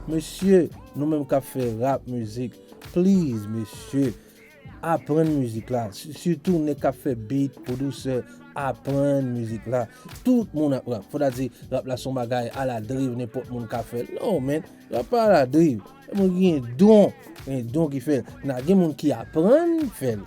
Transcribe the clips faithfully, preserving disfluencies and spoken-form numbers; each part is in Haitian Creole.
Mesye, nou menm k ap fè rap mizik, please, mesye, aprann mizik la. Si- Sitou nèg k ap fè beat, pwodiktè, aprann mizik la. Tout moun ap rap. Fò ta di, rap la se yon bagay aladriv, nenpòt moun ka fè l. Non, man, rap pa aladriv. Gen moun ki gen don, gen don ki fè l. Nan gen moun ki aprann fè l.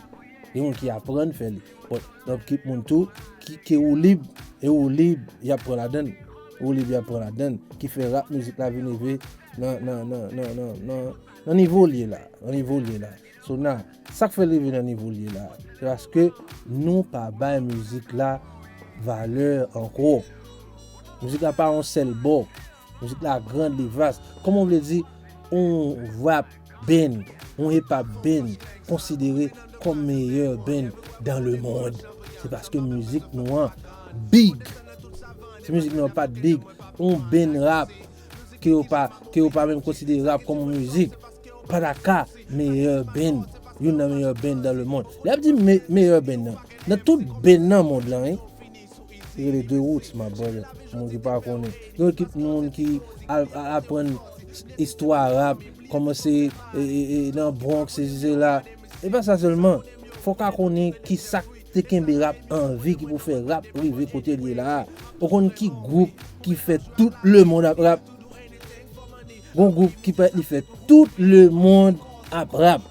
Gen moun ki aprann fè l. But, nan ekip moun tou, ki, ke ou lib, e ou lib, y ap pran ladan l. Ou lib, y ap pran ladan l. Ki fè rap mizik la vin rive nan, nan, nan, nan, nan, nan, nan nivo l ye la. Nan nivo l ye la. So, nan, sa k fè l rive nan nivo l ye la, se paske nou pa bay mizik la valè ankò. Mizik la pa yon sèl bò. Mizik la grand, li vas. Kòman w vle di yon rap band, yon hip hop band konsidere kòm meyè band dans le monde? Se paske mizik nou an big. Si mizik nou an pa t big, yon band rap ke yo pa, ke yo pa menm konsidere rap kòm yon mizik, pa ta ka meyè band, youn nan meyè band dans le monde. Lè y ap di me- meyè band nan, nan tout band nan mond lan, wi, se rele The Roots, my brother. Moun ki pa konnen. Gen ekip moun ki al- a- aprann istwa rap, kòmanse e, e, e, nan Bronx, se se la. E pa sa sèlman. Fò w ka konnen ki sa k te kenbe rap an vi, ki pou fè rap rive kote l ye la a. Ou konn ki gwoup ki fè tout lemonn ap rap? Gon gwoup ki parèt li fè tout lemonn ap rap.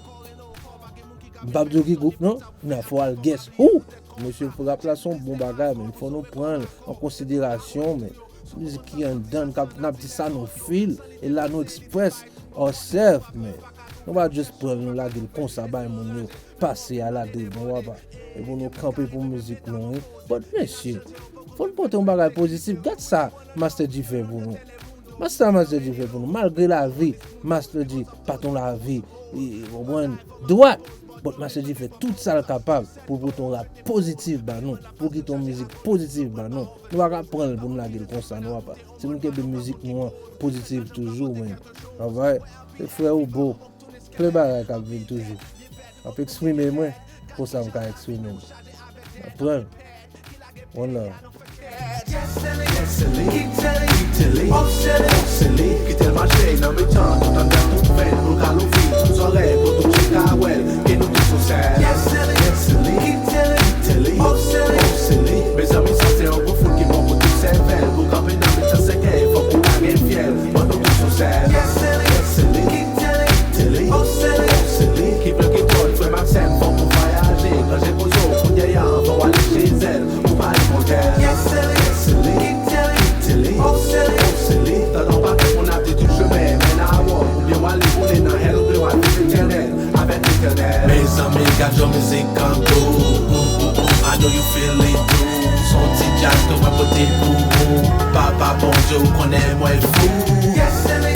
M p ap di w ki gwoup non, men fò w al guess who. Mesye, rap la se yon bon bagay, men fò nou pran l an konsiderasyon, men. Se mizik ki anndan n, k ap, n ap di sa nou feel, e la nou express ourselves, men. Nou pa just pran l, nou lage l konsa, bay moun yo pase aladriv, bon, papa. E pou nou kanpe pou mizik nou, wi. But, mesye, fò n pote yon bagay pozitif. Gad sa Master G fè pou nou. Gad sa Master G fè pou nou. Malgre lavi, Master G pa t yon lavi, e, w konprann, dwat. But Master G fè tout sa l kapab pou l pote yon rap pozitif ba nou, pou l kite yon mizik pozitif ba nou. Nou pa ka pran l pou n lage l konsa, non, papa. Se pou n kenbe mizik nou an pozitif toujou, men. Alright? Se frè Obo. Plen bagay k ap vin toujou. M ap eksprime mwen konsa m ka eksprime m. M ap pran l. One love. Kite l mache nan mitan, tout anndan, tout venn, pou l ka louvri tout zòrèy, pou tout je ka wè l, ke nou tout sou sèn. Kite l, kite l, kite l. Mezanmi, sa se yon gwo fout ki bon pou tout sèvèl, pou kanpe nan mitan sèkèy, fòk ou pa gen fyèl. Ban nou tout sou sèn. Kite l, kite l, kite l. Ki vle ki twòl, frè m ak sè m, fòk ou vwayaje. Ranje koze w kounye a anvan w ale chez elle. Ou pa li modèl. Kite li, kite li, kite li. Obsele, obsele. Tandan yon pakèt moun ap di tout chemen mennen a wòl. Oubyen w ale boule nan hèl, oubyen w al viv etènèl avèk Letènèl. Mezanmi, gad jan mizik an gou. Mm, mm, mm, I know you feel it too. Se yon ti djaz ke mwen pote pou ou. Papa Bondye, ou konnen mwen fou. Kite li,